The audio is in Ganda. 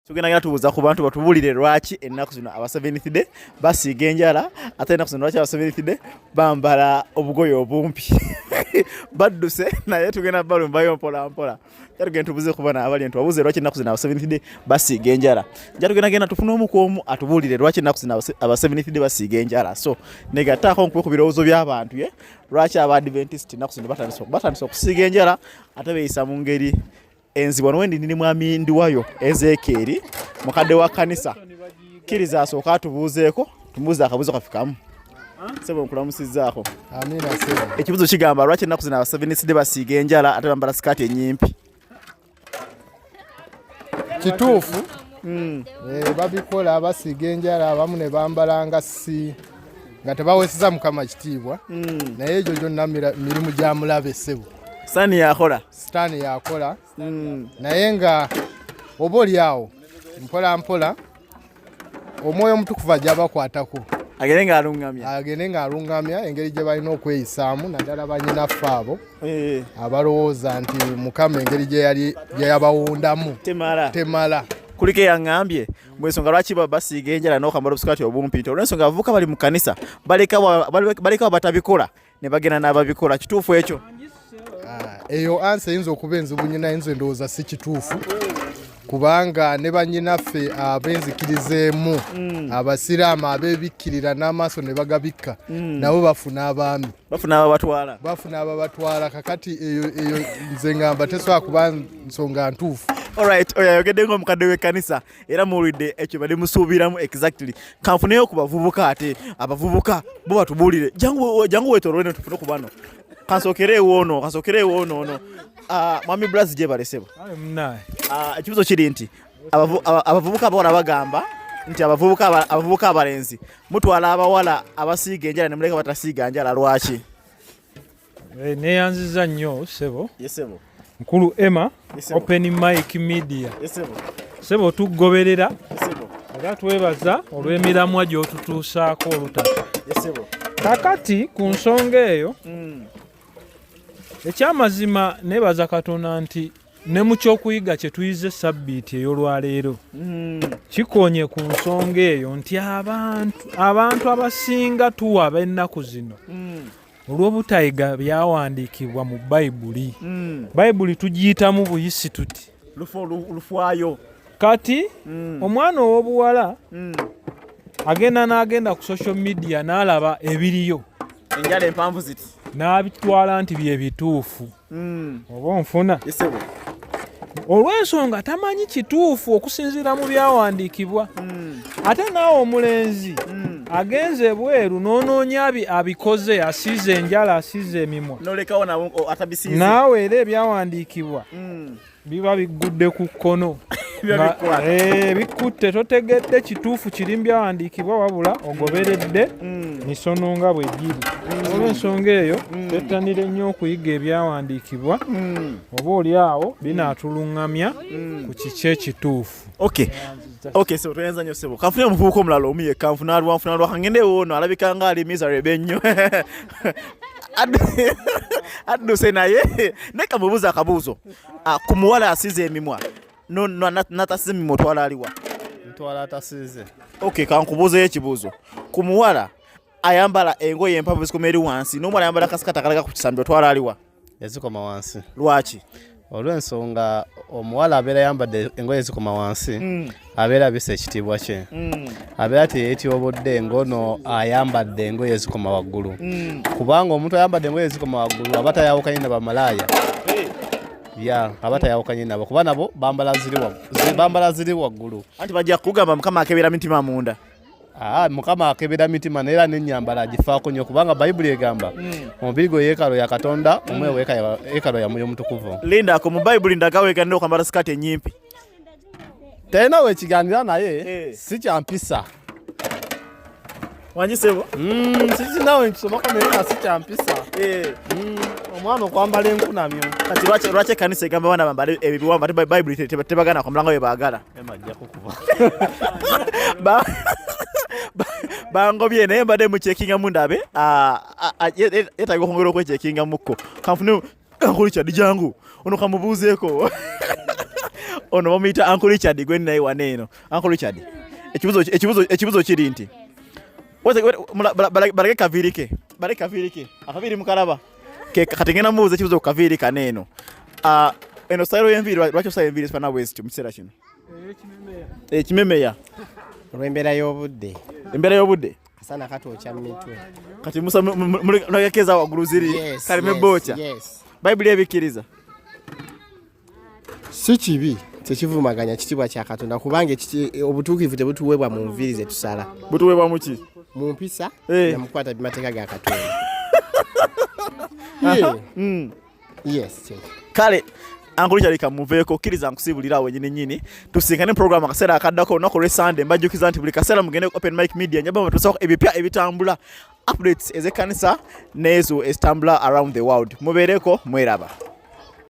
Tugenda genda tubuuza ku bantu batubulire lwaki ennaku zino aba Seventh Day basiiga enjala, ate ennaku zino lwaki aba Seventh Day bambala obugoye obumpi. Badduse naye tugenda balumbayo mpola mpola. Nja tugenda tubuuze ku bano abali tubabuuze lwaki ennaku zino aba Seventh Day basiiga enjala. Nja tugenda genda tufune omu ku omu atubuulire lwaki ennaku zino aba Seventh Day basiiga enjala. So negattaako nkuwe ku birowoozo by'abantu ye lwaki aba Adventist ennaku zino batandise okusiiga enjala ate beeyisa mu ngeri enzibu. Wano wendi ndi mwami Ndiwayo Ezeekeeri, mukadde wa kkanisa. Kkiriza asooka atubuuzeeko, tumubuuze akabuuzo kaffe kamu. Ssebo, nkulamusizzaako. Amiina, ssebo. Ekibuuzo kigamba, lwaki ennaku zino Abaseventh Day basiiga enjala ate bambala sikaati ennyimpi? Kituufu. Babikola, basiiga enjala abamu ne bambala nga si nga tebaweseza Mukama kitiibwa, naye egyo gyonna mirimu gya mulabe, ssebo. Sitaani yakola. Sitaani yakola, naye nga oba oli awo mpola mpola Omwoyo Omutukuvu ajja bakwatako. Agende ng'aluŋŋamya. Agende ng'aluŋŋamya engeri gye balina okweyisaamu, naddala banyinaffe abo abalowooza nti Mukama engeri gye yali gye yabawundamu temala. Temala. Kuliko eyaŋŋambye mwensonga lwaki basiiga enjala n'okwambala obusikati obumpi, nti olw'ensonga abavubuka bali mu kanisa balekawo batabikola ne bagenda n'ababikola. Kituufu ekyo? Ah, eyo answer eyinza okuba enzibu nyina, nze ndowooza si kituufu, kubanga ne banyinaffe ab'enzikiriza emu, Abasiraamu abeebikkirira n'amaaso ne bagabikka, nabo bafuna abaami. Bafuna ababatwala. Bafuna ababatwala. Kakati eyo nze ngamba tesobola kuba nsonga ntuufu. Alright, oyo ayogedde ng'omukadde w'ekkanisa era muwulidde ekyo bali musuubiramu. Exactly. Kanfuneyo ku bavubuka, ate abavubuka bo batubuulire. Jangu, jangu weetooloole ne tufune ku bano. Kansookere ewoono, kansookere ewoono ono. Ah, mwami Braz, gye balesebwa. Aye munnaye. Ah, ekibuzo kiri nti abavubuka abawala bagamba nti abavubuka abalenzi mutwala abawala abasiiga enjala ne muleka batasiiga njala. Lwaki? Neeyanziza nnyo, ssebo. Yes, ssebo. Nkulu Emma. Yes, ssebo. Open Mic Media. Yes, ssebo. Ssebo, tugoberera Yes, ssebo. era twebaza olw'emiramwa gy'otutuusaako olutata. Yes, ssebo. Kakati ku nsonga eyo, ekyamazima neebaza Katonda nti ne mu kyokuyiga kye tuyize sabbiiti ey'olwaleero kikonye ku nsonga eyo, nti abantu abasinga tuwaba ennaku zino olw'obutayiga byawandiikibwa mu Bayibuli. Bayibuli tugiyitamu buyisi tuti. Lufwayo. Kati omwana ow'obuwala agenda n'agenda ku social media n'alaba ebiriyo, enjala empanvu ziti, n'abitwala nti bye bituufu. Oba onfuna? Yes, ssebo. Olw'ensonga tamanyi kituufu okusinziira mu byawandiikibwa. Ate naawe omulenzi agenze ebweru n'onoonya abikoze, asiize enjala, asiize emimwa, nolekawo nabo atabisiize. Naawe era ebyawandiikibwa biba biggudde ku kkono. Biba bikwata. Bikutte, totegedde kituufu kiri mu byawandiikibwa, wabula ogoberedde misono nga bwe giri. Olw'ensonga eyo, twettanire nnyo okuyiga ebyawandiikibwa, oba oli awo binaatuluŋŋamya ku kiki ekituufu. Okay, so toyanza nnyo, ssebo. Kanfune omuvubuka omulala omu yekka. Nfuna alwa, nfuna alwa. Kangende ewoono, alabika nga ali miserable ennyo. Adduse naye kamubuuza akabuuzo. Ah, ku muwala asize emimwa no, natasize emimwa, otwala aliwa? Ntwala atasiize. Okay, kankubuuzeyo ekibuuzo. Ku muwala ayambala engoye empanvu zikoma eri wansi n'omuwala ayambala kasikati akalaga ku kisambi, otwala aliwa? Ezikoma wansi. Lwaki? Olw'ensonga omuwala abeera ayambadde engoye ezikoma wansi abeera abisa ekitiibwa kye, abeera teyeetyobodde ng'ono ayambadde engoye ezikoma waggulu, kubanga omuntu ayambadde engoye ezikoma waggulu aba tayawukanye na bamalaaya. Ya, aba tayawukanye nabo, kuba nabo bambala ziri waggulu. Anti bajja kugamba Mukama akebera mitima munda. Aa, Mukama akebera mitima, naye era n'ennyambala agifaako nnyo, kubanga Bayibuli egamba omubiri gwe yeekalo ya Katonda, omwoyo yeekalo ya Mwoyo Mutukuvu. Lindako, mu Bayibuli ndaga weeganira okwambala sikaati ennyimpi. Terina wekiganira, naye si kyampisa. Wangi, ssebo? Sikinawe nkisomako, naye nga si kyampisa omwana okwambala enkunamyo. Kati lwaki ekkanisa egamba abaana bambale ebiwanvu ate Bayibuli tebagana kwambala nga bwe baagala? Ema ajja kukuba. Bangobye, naye mbadde mukyekingamu ndabe. Ah, ah, ah, yeetaaga okwongera okwekyekingamukko. Kanfune Richard, jangu ono kamubuuzeeko. Ono bamuyita Uncle Richard gwe naye wano eno. Uncle Richard, ekibuzo kiri nti balage kaviiri ke, balage kaviiri ke, akaviiri mukalaba kati ngenda mubuuza ekibuzo ku kaviiri kano eno. Ah, eno style y'enviiri, lwaki osala enviiri zifaanana bwe zityo mu kiseera kino? Ekimemeya. Olw'embeera y'obudde. Embeera y'obudde. Kasana katwokya mu mitwe. Kati musa mulekeza waggulu ziri kaleme bookya. Bayibuli ebikkiriza? Si kibi, tekivumaganya kitiibwa kya Katonda, kubanga obutuukirivu tebutuweebwa mu nviiri ze tusala. Butuweebwa mu ki? Mu mpisa namukwata mateeka ga Katonda. Yes, kyekyo. Kale Uncle Richard, kamuveeko, kkiriza nkusiibulira awo nyini nyini, tusinkane program akaseera akaddako olunaku olw'Esande. Mbajjukiza nti buli kaseera mugende ku Open Mic Media, njaba batuusaako ebipya ebitambula, updates ez'ekkanisa n'ezo ezitambula around the world. Mubeereko mweraba.